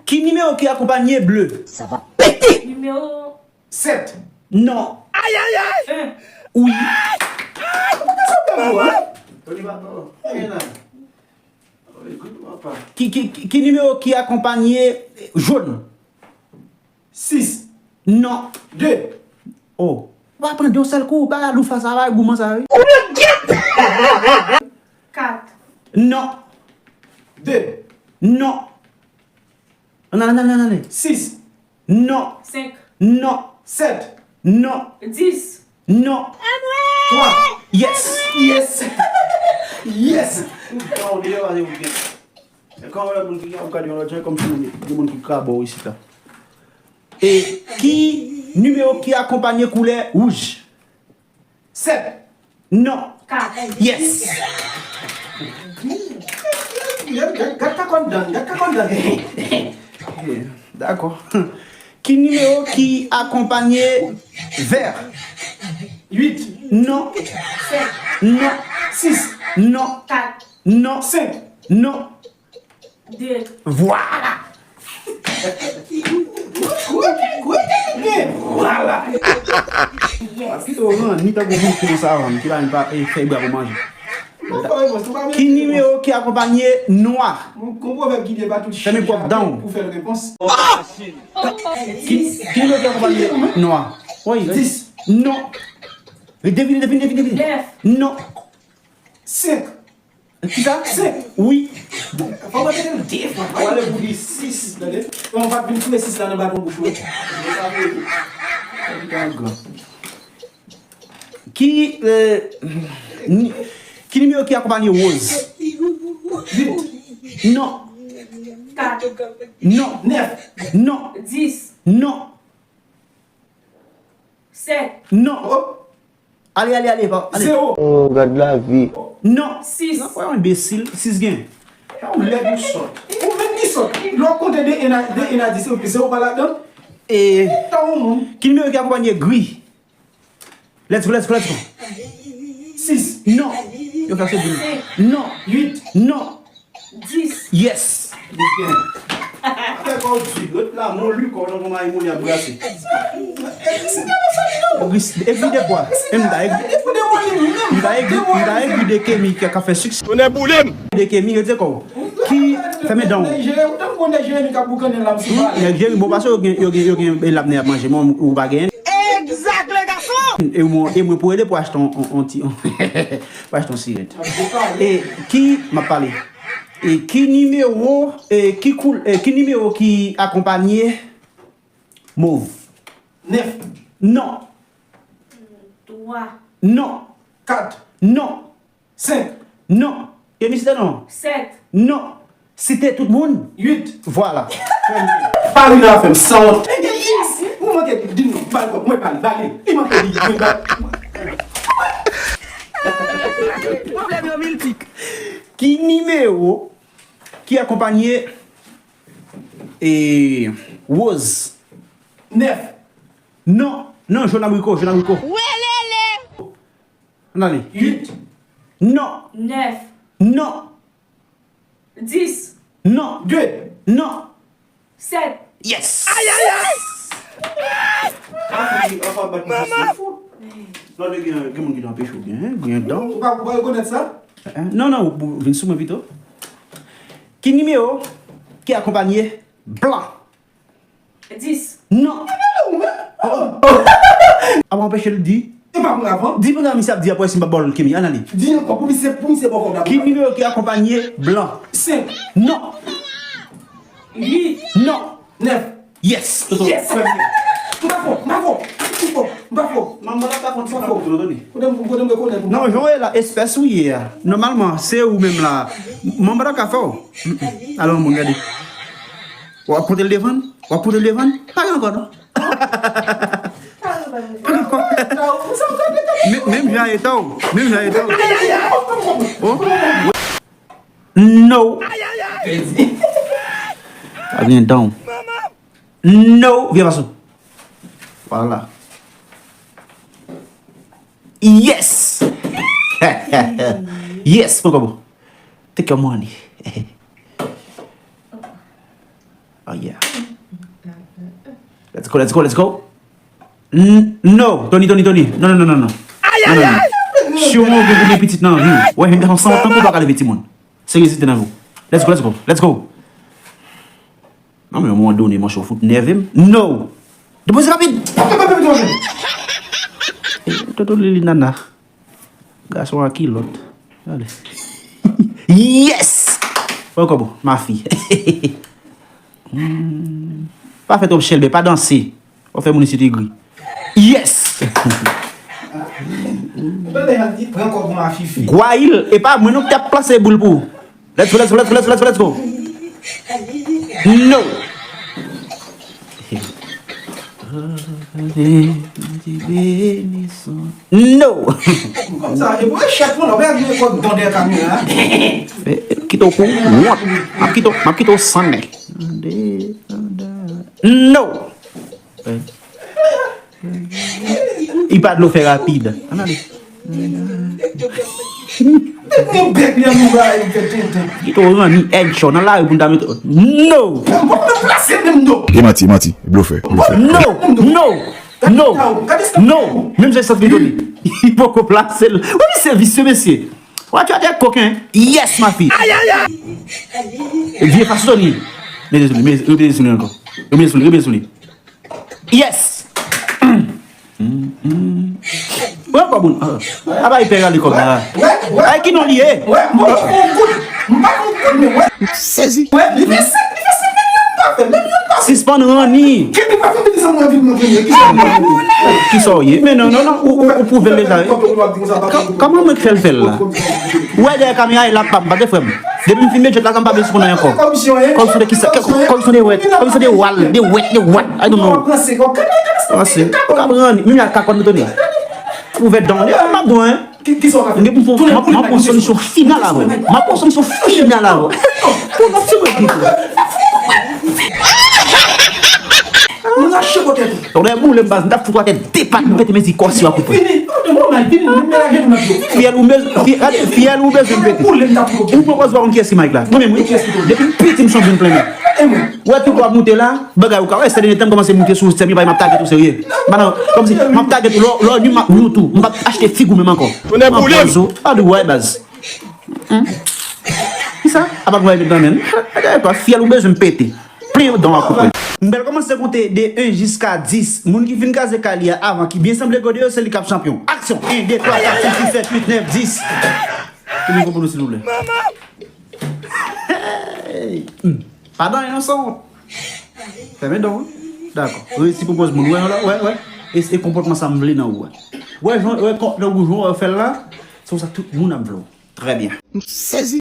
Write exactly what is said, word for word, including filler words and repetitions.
Ki nimewo ki akonpanye ble? Sa va pete! Nimewo sèt. Non. Ayayay! En. Wi. Sa fè mwen, en? Tony Baton, anyen la. Ki, ki, ki, ki nimewo ki akonpanye jòn? Sis. Non. De. Oh. W ap pran de yon sèl kou, bagay loufa sa, bagay gouman sa, wi. Kat. Non. De. Non. Ann ale, ann ale, ann ale. Sis. Non. Senk. Non. Sèt. Non. Dis. Non. Twa. Yes. Yes. Yes. Bon, deja pase pou byen. E kan w wè moun ki ap gade yon lòt jan, kòmsi gen moun ki krabò isit la. E ki nimewo ki akonpanye koulè wouj? Sèt. Non. Kat. Yes. Gad, gad, gad kakòn dan, gad kakòn dan. Dakò. Ki nimewo ki akonpanye vè? Uit. Non. Sèt. Non. Sis. Non. Kat. Non. Senk. Non. De. Vwala! Vwala! Yes. Pito ranni tankou moun ki konsa rann, ki pa menm pa, e, fèy bwa pou manje. Ki nimewo ki akonpanye nwa? Fèmen pwòp dan w. Ki, ki nimewo ki akonpanye nwa? Wi. Dis. Non. Devine, devine, devine, devine. Nèf. Non. Senk. Kisa? Senk. Wi. Fò mwen tande l de fwa. W ale pou di sis, tande. Mwen pa t vin foure sis la nan baton bouch mwen. Ki, eh, ni-, ki nimewo ki akonpanye woz? Uit. Non. Kat. Non. Nèf. Non. Dis. Non. Sèt. Non. Oh. Ale, ale, ale, pa, ale. Zewo. Oh, gad lavi. Non. Sis. Nan, wè, enbesil. Sis gen. Ou lèd, ou sòt. Ou menm ki sòt. Lè w konte de en a, de en a dis, zewo pa ladan. E, ta yon moun. Ki nimewo ki akonpanye gri? Let's go, let's go, let's go. Sis. Non. Yo fè se di. Non. Uit. Non. Dis. Yes. Afè pa w di, lòt la, mon li kò nan kòman e mon li ap brase. Egri de pwa. E m ta egri, m ta egri, m ta egri de Kemi ki ka fè siksè. Tonè boule m! De Kemi, yo te kò. Ki fèmen dan w. Nèg Jeremi, ou tankou nèg Jeremi k ap boukannen lam sou pale. Nèg Jeremi, bon, paske yo gen, yo gen, yo gen, e, lam nan y ap manje, men ou pa genyen. Exact, les garçons! E mwen, e mwen pou ede pou achte on, on, on ti, pou achte on sirèt. E ki, m ap pale. E ki nimewo, e ki koul-, e ki nimewo ki akonpanye mov? Nèf. Non. Twa. Non. Kat. Non. Senk. Non. Kemi, site non. Sèt. Non. Site tout moun. Uit. Vwala. Farina fè m sanwont. Ou manke di non. Ba l kòb, mwen ba l, ba li. Li manke di, mwen ba l. Pwoblèm yo miltik. Ki nimewo ki akonpanye, e, woz? Nèf. Non, non, jòn abriko, jòn abriko. Welele! Ann ale. Uit. Non. Nèf. Non. Dis. Non. De. Non. Sèt. Yes! Ayayay! Non, gen, gen moun ki te anpeche w byen, gen dan. Ou pa, ou pa rekonèt sa? Eh, eh. Non, non, ou, ou vin sou mwen pito. Ki nimewo ki akonpanye blan? Dis. Non. Ou menm? Oh, oh. Ap anpeche l di. E pa mwen avan. Di pou misye ap di apre si m pa ba w l Kemi. Ann ale. Di ankò pou misye, pou misye ba w kòb la. Ki nimewo ki akonpanye blan? Senk. Non. Uit. Non. Nèf. Yes. Toto. Yes. M pa fò, m pa fò. M pa fò, m pa fò. Manman la pa konn sa, Toto, tande. Kote m, kote m rekonèt ou? Non, jan w ye la, espès ou ye a. Nòmalman, se ou menm la. Manman la ka fè w. Mm, mm. Alò, moun gade. W ap konte l devan? W ap konte l devan? Pa gen ankò, non? Pa gen ankò. Men-, menm jan e taw. Menm jan e taw. Oh. No. Pa gen dan. No. Vye fason. Vwala. Yes. Yes, pran kòb ou. Take your money. Oh yeah. Let's go, let's go, let's go. N- no, Tony, Tony, Tony. Non, non, non, non, non. Non, non, non. Si w gen pitit nan vi w, wè, yon gason san wont tankou w pa ka leve timoun. Seryozite nan vi w. Let's go, let's go, let's go. Non, men yon moman done, monchè, w fout nève m. No! Depoze rapid! Eh, Toto Lili Nana. Gason an kilòt. Gade. Yes! Pran kòb ou, mafi. Hmm. Pa fè twòp chèlbè, pa danse. W ap fè moun isit egri. Yes! Gwayil, e pa mwen non ki t ap plase boul pou ou. Let's go, let's go, let's go, let's go, let's go, let's go. No. No. Kòmsa, e pou echèk mwen la, ou pa gen rekòd dan dèyè kamera. Eh, eh, kite w pou wont. M ap kite w, m ap kite w san nèg. No. Eh. Li pa dlo fè rapid. Ann ale. Mwen bèk li an nou bay, mwen fè tenten. Li to ranni èd cho nan lari pou n ta mete. No! Mwen pa plase menm non. E manti, manti, blofè, blofè. No! No! No! No! Menm jan sant li done. Li poko plase l. Wè misye visye, mesye. Wè tu as des coquins. Yes, ma fille. Vye fason li. Mete sou li, mete sou li ankò. Mete sou li, mete sou li. Yes! Wè kòb ou. A bay pè rale kòb la. Ay ki non li ye? M sezi. Sispann ranni. Kisa w ye? Men non, non, non, ou, ou, ou pwouve l deja wi. Kòman mwen k fè l fè l la? Ou wè dèyè kamera e la pa m pa de frè m. Depi m fin met jwèt la, sa m pa vle sou konnen ankò. Kòm si de kisa, kòm si de wal, de wèt, de wal. I don't know. Panse, ou ka pran, menm ak kakòn nou tande. Ouvè dan, m ap dwen. M gen pou m pran solisyon final avè w. M ap pran solisyon final avè w. Pou nou ti mwen pito. Moun rache kote tou. Lè boule m baz, m t ap fout atè de pat, m pete mezi kò si w a koupe. Fini. Fini. Mwen mèt vini, mwen mèt vini. Fyèl ou bez-, fye-, gade, fyèl ou bezwen pete. Ou poko pa konn kiyès ki Mike la. Mwen menm wi. Depi m piti m sonje m plenmen. Wè tout w ap moute la, bagay ou ka wè, sèten tan m kòmanse moute sou sèm yo, bay m ap tage tou serye. Madan, kòmsi m ap tage tou, lò, lò ni m ap nou tou. M p ap achte fig ou menm ankò. Tonè boule m. A di wè baz. Kisa? Apa gwa epi nan men. Gade pa fyèl ou bezwen pete. Plen dan w a koupe. M pral kòmanse konte de en jiska dis. Moun ki fin kraze kay li a avan, ki byen sanble gode yo, se li k ap chanpyon. Aksyon! En, de, twa, kat, senk, sis, sèt, uit, nèf, dis. Ki nivo pou nou, silvouplè? Hey! Hmm. Pa dan yon son. Fèmen dan w. Dakò. Resi pou pòz moun. Wè, wè, wè, wè. E se konpòtman sa m vle nan ou a. Wè, jan, wè, kon, nan ou jan w fè l la, se konsa tout moun ap vle w. Trè byen. M sezi.